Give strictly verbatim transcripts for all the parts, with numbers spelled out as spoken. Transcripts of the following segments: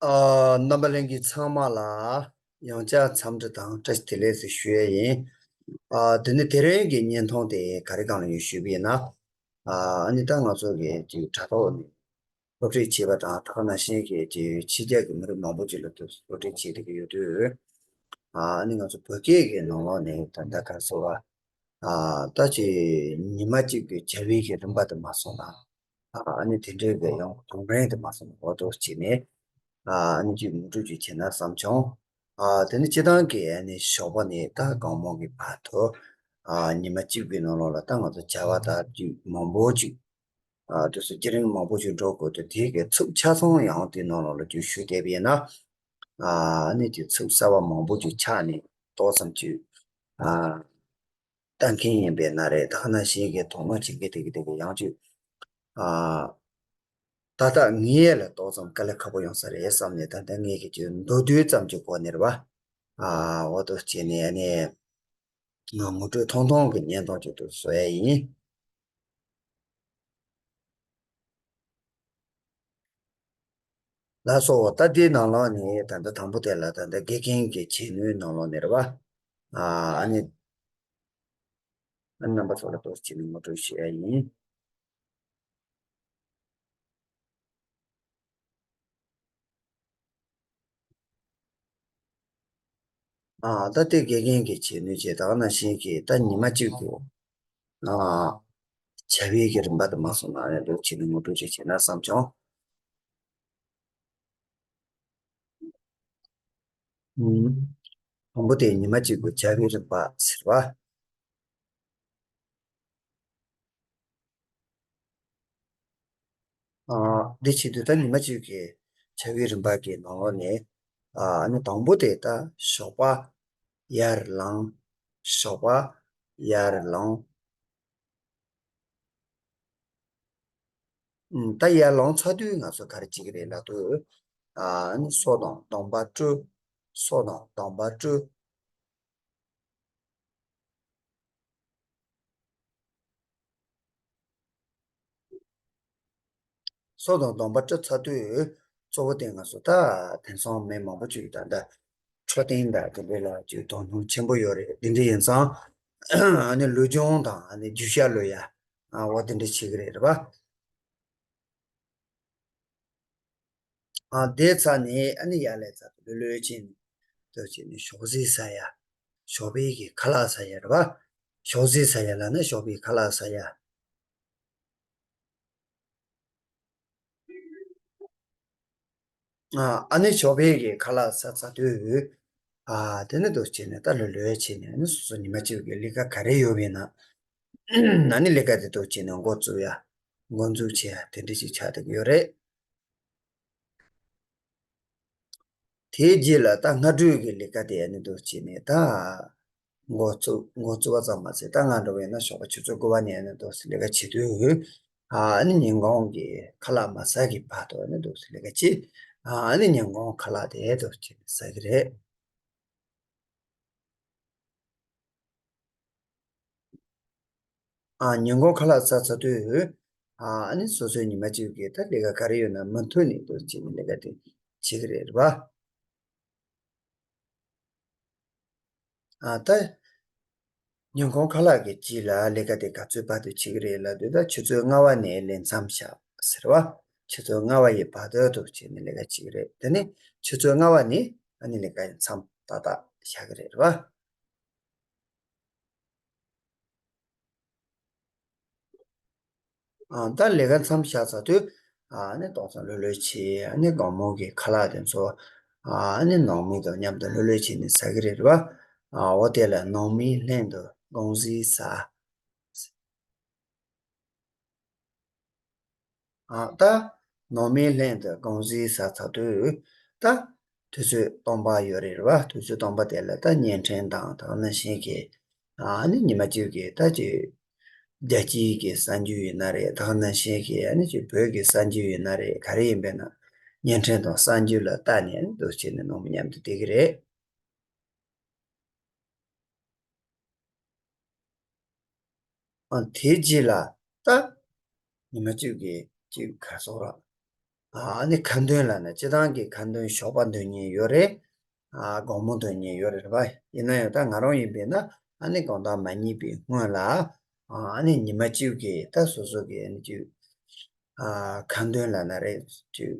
ཨ། རྣམ་པ་ལྷན་རྒྱས་ཚང་མ་ལ་ཡང་བསྐྱར་འཚམས་འདྲི་དང་བཀྲ་ཤིས་བདེ་ལེགས་ཟེར་ཞུ་ཡས་ཡིན། ཨ། དེ་ནི་དེ་རིང་གི་བརྙན་ཐུང་དེ་ག་རེ་སྒང་ལ་ཡོད་ཞུས་པ་ཡིན་ན། ཨ། ཨ་ནི་ད་ང་ཚོ་གི་ཅིག་དྲ་ཐོག་ནས་སློབ་ཁྲིད་བྱེད་པ་དང་ད་ག་ནང་བཞིན་གྱི་ཅིག་ཕྱི་རྒྱལ་གྱི་མི་རིགས་མང་པོ་ཅིག་ལ་དུ་སློབ་ཁྲིད་བྱེད་བསྡད་ཀྱི་ཡོད་དུས། ཨ། ཨ་ནི་ང་ཚོ་བོད་སྐད་ཀྱི་ནང་ལོགས་ནས་ད་ལྟ་ག་རེ་ཟེར་བ། ཨ། ད་ཅིག་ཉི་མ་གཅིག་གི་བྱ་བའི་གི་རིམ་པ་དུ་མ་སོང་ན། ཨ། ཨ་ནི་དེ་འདྲའི་གི་ཡང་གདོང་རིང་དུ་མ་སོང་ན་འོ་དོ་བྱས་ནས། ཨ། ཨ་ནི་ཅིག་ངོ་སྤྲོད་ཅིག་བྱས་ན་བསམ་བྱུང་། ཨ། དེ་ནི་སྤྱིར་བཏང་གི་ཨ་ནི་ཞོགས་པ་ནས་ད་དགོང་མོ་གི་བར་དུ། ཨ། ཉི་མ་གཅིག་གི་ནང་ལོགས་ལ་ད་ང་ཚོ་བྱ་བ་ད་ཅིག་མང་པོ་ཅིག་ཨ། དེ་ཚོ་བརྒྱུད་རིམ་མང་པོ་ཞིག་འགྲོ་དགོས་ཏེ་དེའི་གི་ཚིག་ཆ་ཚང་ཡང་དེའི་ནང་ལོགས་ལ་ཅིག་ཞུས་བསྡད་པ་ཡིན་ན། ཨ། ཨ་ནི་དེ་ཚིག་གསར་བ་མང་པོ་ཅིག་ཆགས་ནས་ཏོག་ཙམ་ཅིག་ཨ། ལྟ་མཁན་ཡིན་པས་ན་རེད། ད་ག་ནང་བཞིན་གྱི་དོ་སྣང་བྱེད་མཁན་དེ་གི་དེ་གི་ཡང་ཅིག་ཨ། ཏག་ཏག་ངེས་ལ་ཏོག་ཙམ་དཀའ་ལས་ཁག་པོ་ཡོང་ས་རེད་བསམ་ནས་ད་ལྟ་ངས་ཀྱི་ཅིག་མདོར་བསྡུས་ཙམ་ཅིག་གོ་ནས་རེད་བ། ཨ། འོ་དོ་བྱས་ནས་ཨ་ནི་ངོ་སྤྲོད་ཐུང་ཐུང་གི་བརྙན་ཐུང་ཅིག་ཏུ་བཟོ་ཡ་ཡིན། ལགས་སོ། ད་འདིའི་ནང་ལོགས་ནས་ད་ལྟ་དང་པོ་དེ་ལ་ད་ལྟ་དགེ་རྒན་གྱི་བྱེད་ནུས་ནང་ལོགས་ནས་རེད་བ། ཨ། ཨ་ནི། ཨ་ནི་རྣམ་པ་ཚོ་ལ་ཏོག་ཙམ་ངོ་སྤྲོད་ཞུ་ཡ་ཡིན། ཨ། ད་ལྟའི་དགེ་རྒན་གྱི་བྱེད་ནུས་བྱས་ད་ག་ནང་བཞིན་གྱི་ད་ཉི་མ་གཅིག་གི། ཨ། བྱ་བའི་གི་རིམ་པ་དུ་མ་སོང་ན་ཨ་ནི་འདུག་བྱས་ནས་ངོ་སྤྲོད་ཅིག་བྱས་ན་བསམ་བྱུང་། ཨུམ། དང་པོ་དེ་ཉི་མ་གཅིག་གི་བྱ་བའི་རིམ་པ་ཟེར་བ། ཨ། འདི་བྱེད་དུས་ད་ཉི་མ་གཅིག་གི་བྱ་བའི་རིམ་པ་གི་ནང་ལོགས་ནས། ཨ། ཨ་ནི་དང་པོ་དེ་ད་ཞོགས་པ་ཡར་ལངས། ཞོགས་པ་ཡར་ལངས། ཨུམ། ད་ཡར་ལངས་ཚར་དུས་ང་ཚོ་ག་རེ་བྱེད་ཀྱི་རེད་ལབ་དུས། ཨ་ནི་སོ་དང་གདོང་པ་བཀྲུ། སོ་དང་གདོང་པ་བཀྲུ། སོ་དང་གདོང་པ་བཀྲུ་ཚར་དུས་གཙོ་བོ་དེ་ང་ཚོ་ད་དེང་སང་མི་མང་པོ་ཅིག་ད་ལྟ་འཕྲོད་བསྟེན་དང་དེ་འདྲ་ལ་ཅིག་དོ་སྣང་ཆེན་པོ་ཡོད་རེད། དེ་འདྲ་ཡིན་ཙང་ཨ་ནི་ལུས་སྦྱོང་དང་ཨ་ནི་རྒྱུ་ཞྭ་གློད་ཡ། ཨ། འོ་དེ་འདྲ་བྱེད་ཀྱི་རེད། རེད་པ། ཨ། དེ་ཚར་ནས་ཨ་ནི་ཡར་ལས་ཚར་དུས་ལྷོད་ལྷོད་བྱས་ནས་དེ་བྱས་ནས་ཞོགས་ཟས་ཟ་ཡ། ཞོགས་པའི་གི་ཁ་ལག་ཟ་ཡ་རེད་པ། ཞོགས་ཟས་ཟ་ཡ་ལབ་ན་ཞོགས་པའི་ཁ་ལག་ཟ་ཡ། ཨ། ཨ་ནི་ཞོགས་པའི་གི་ཁ་ལག་ཟ་ཚར་དུས། ཨ། དེ་ནས་འདུག་བྱས་ནས་ད་ལྷོད་ལྷོད་བྱས་ནས་ཨ་ནི་སོ་སོ་ཉི་མ་གཅིག་གི་ལས་ཀ་ག་རེ་ཡོད་པ་ཡིན་ན། ཨ་ནི་ལས་ཀ་དེ་འདུག་བྱས་ནས་འགོ་བཙུགས་ཡ། འགོ་འཛུགས་བྱེད་ཡ་དེ་འདྲ་ཞིག་ཆགས་བསྡད་ཀྱི་ཡོད་རེད། དེའི་རྗེས་ལ་ད་སྔ་དྲོའི་གི་ལས་ཀ་དེ་ཨ་ནི་འདུག་བྱས་ནས་ད་འགོ་བཙུགས། འགོ་བཙུགས་པ་ཙམ་མ་ཟད་ད་སྔ་དྲོ་བས་ན་ཞོགས་པ་ཆུ་ཚོད་དགུ་པ་ནས་ཨ་ནི་འདུག་སེ་ལས་ཀ་བྱེད་དུས། ཨ། ཨ་ནི་ཉིན་གུང་གི་ཁ་ལག་མ་ཟ་གི་བར་དུ་ཨ་ནི་འདུག་སེ་ལས་ཀ་བྱེད། ཨ། ཨ་ནི་ཉིན་གུང་ཁ་ལག་དེ་འདུག་བྱས་ནས་ཟ་གི་རེད། ཨ། ཉིན་གུང་ཁ་ལག་ཟ་ཚར་དུས། ཨ། ཨ་ནི་སོ་སོའི་ཉི་མ་གཅིག་གི་ད་ལས་ཀ་ག་རེ་ཡོད་ན་མུ་མཐུད་ནས་འདུག་བྱས་ནས་ལས་ཀ་དེ་བྱེད་ཀྱི་རེད། རེད་པ། ཨ། ད་ཉིན་གུང་ཁ་ལག་གི་རྗེས་ལ་ལས་ཀ་དེ་ག་ཚོད་བར་དུ་བྱེད་ཀྱི་རེད་ལབ་དུས་ད་ཆུ་ཚོད་ལྔ་པ་ནས་ལས་མཚམས་བཞག་ཟེར་བ། ཆུ་ཚོད་ལྔ་པ་ཡི་བར་དུ་འདུག་བྱས་ནས་ལས་ཀ་བྱེད་ཀྱི་རེད། དེ་ནས་ཆུ་ཚོད་ལྔ་པ་ནས་ཨ་ནི་ལས་ཀ་ཡི་མཚམས་ཏག་ཏག་བཞག་གི་རེད། རེད་པ། ཨ། ད་ལས་ཀ་མཚམས་བཞག་ཚར་དུས། ཨ་ནི་ཏོག་ཙམ་ལྷོད་ལྷོད་བྱས། ཨ་ནི་དགོང་མོ་གི་ཁ་ལག་དེ་ཚོ། ཨ་ནི་ནང་མི་དང་མཉམ་དུ་ལྷོད་ལྷོད་བྱས་ནས་ཟ་གི་རེད། རེད་པ། ཨ། འོ་དེ་ལ་ནང་མིའི་ལྷན་དུ་དགོང་ཟས་ཟ། ཨ། ད་ནང་མིའི་ལྷན་དུ་དགོང་ཟས་ཟ་ཚར་དུས། ད་དུས་ཚོད་སྟོང་པ་ཡོད་རེད། རེད་པ། དུས་ཚོད་སྟོང་པ་དེ་ལ་ད་བརྙན་འཕྲིན་དང་ད་ག་ནང་བཞིན་གྱི། ཨ་ནི་ཉི་མ་གཅིག་གི་ད་ཅིག་རྒྱལ་སྤྱིའི་གི་གསར་འགྱུར་ཡིན་ན་རེད། ད་ག་ནང་བཞིན་གྱི་ཨ་ནི་ཅིག་བོད་ཀྱི་གསར་འགྱུར་ཡིན་ན་རེད། ག་རེ་ཡིན་པས་ན་བརྙན་འཕྲིན་དང་གསར་འགྱུར་ལ་བལྟས་ནས་ཨ་ནི་འདུག་བྱས་ནས་ནང་མི་མཉམ་དུ་བསྡད་ཀྱི་རེད། ཨ། དེའི་རྗེས་ལ་ད་ཉི་མ་གཅིག་གི་གཅིག་ག་རེ་ཟེར་ར། ཨ་ནི་ཁ་འདོན་ལབ་ན་སྤྱིར་བཏང་གི་ཁ་འདོན་ཞོགས་པ་འདོན་མཁན་ཡོད་རེད། ཨ་དགོང་མོ་འདོན་མཁན་ཡོད་རེད་པ། ཡིན་ན་ཡང་ད་ང་རང་ཡིན་པས་ན་ཨ་ནི་དགོང་དག་མ་གཉིད་པའི་སྔོན་ལ་ཨ་ནི་ཉི་མ་གཅིག་གི་ད་སོ་སོ་གི་ཨ་ནི་ཅིག་ཨ་ཁ་འདོན་ལབ་ན་རེད་ཅིག་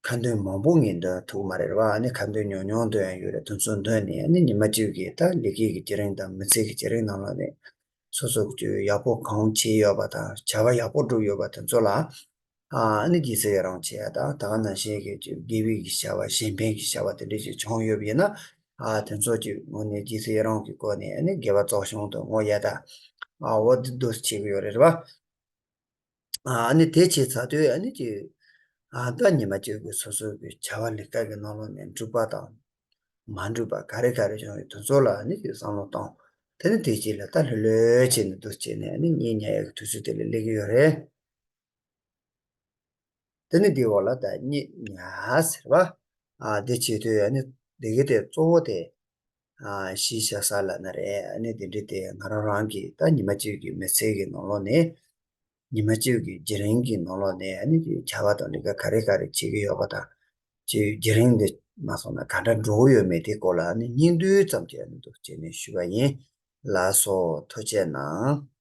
ཁ་འདོན་མང་པོ་ངས་འདོན་ཐུབ་མ་རེད་པ། ཨ་ནི་ཁ་འདོན་ཉུང་ཉུང་འདོན་ཡང་ཡོད་རེད། དེ་ཚོ་འདོན་ནས་ཨ་ནི་ཉི་མ་གཅིག་གི་ད་ལས་ཀའི་གི་བརྒྱུད་རིམ་དང་མི་ཚེ་གི་བརྒྱུད་རིམ་ནང་ལོགས་ནས་སོ་སོ་གི་ཡག་པོ་གང་བྱས་ཡོད་པ་དང་བྱ་བ་ཡག་པོ་བསྒྲུབས་ཡོད་པ་དེ་ཚོ་ལ་ཨ་ནི་རྗེས་སུ་ཡི་རང་བྱེད་ཡ་དང་། ད་ག་ནང་བཞིན་གྱི་ཅིག་དགེ་བའི་གི་བྱ་བ་གཞན་ཕན་གྱི་བྱ་བ་དེ་འདྲ་ཅིག་བྱུང་ཡོད་པ་ཡིན་ན་ཨ་དེ་ཚོ་ཅིག་དངོས་གནས་རྗེས་སུ་ཡི་རང་གི་སྒོ་ནས་ཨ་ནི་དགེ་བ་རྫོགས་བྱུང་དུ་བསྔོ་ཡ་དང་། ཨ་འོ་དེ་འདྲ་བྱེད་ཀྱི་ཡོད་རེད་པ། ཨ་ནི་དེ་བྱས་ཚར་དུས་ཨ་ནི་ཅིག་ཨ་ད་ཉི་མ་གཅིག་གི་སོ་སོ་གི་བྱ་བ་ལས་ཀ་གི་ནང་ལོགས་ནས་འགྲུབ་པ་དང་མ་འགྲུབ་པ་ག་རེ་ག་རེ་བྱུང་ཡོད་དེ་ཚོ་ལ་ཨ་ནི་ཅིག་བསམ་བློ་གཏོང་། དེ་ནི་དེ་རྗེས་ལ་ད་ལྷོད་ལྷོད་བྱས་ནས་འདུག་བྱས་ནས་ཨ་ནི་གཉིད་ཉལ་ཡག་གི་དུས་ཚོད་དེ་ལ་སླེབས་ཀྱི་ཡོད་རེད། དེ་ནི་འདིའི་འོག་ལ་ད་གཉིད་ཉལ་ཟེར་བ། ཨ་དེ་བྱེད་དུས་ཨ་ནི་འདི་གི་དེ་གཙོ་བོ་དེ་ཨ་གཞི་བཞག་ས་ལབ་ན་རེད། ཨ་ནི་དེ་འདྲ་དེ་ང་རང་རང་གི་ད་ཉི་མ་གཅིག་གི་མི་ཚེ་གི་ནང་ལོགས་ནས་ཉི་མ་གཅིག་གི་བརྒྱུད་རིམ་གྱི་ནང་ལོགས་ནས་ཨ་ནི་བྱ་བ་དང་ལས་ཀ་ག་རེ་ག་རེ་བྱེད་ཀྱི་ཡོད་པ་དང་། ཅིག་བརྒྱུད་རིམ་འདི་མ་སོང་ན་ག་འདྲ་འགྲོ་གི་ཡོད་མེད་དེ་སྐོར་ལ་ཨ་ནི་སྙིང་བསྡུས་ཙམ་གྱིས་ཨ་ནི་འདུག་བྱས་ནས་ཞུས་པ་ཡིན། ལགས་སོ། ཐུགས་རྗེ་གནང་།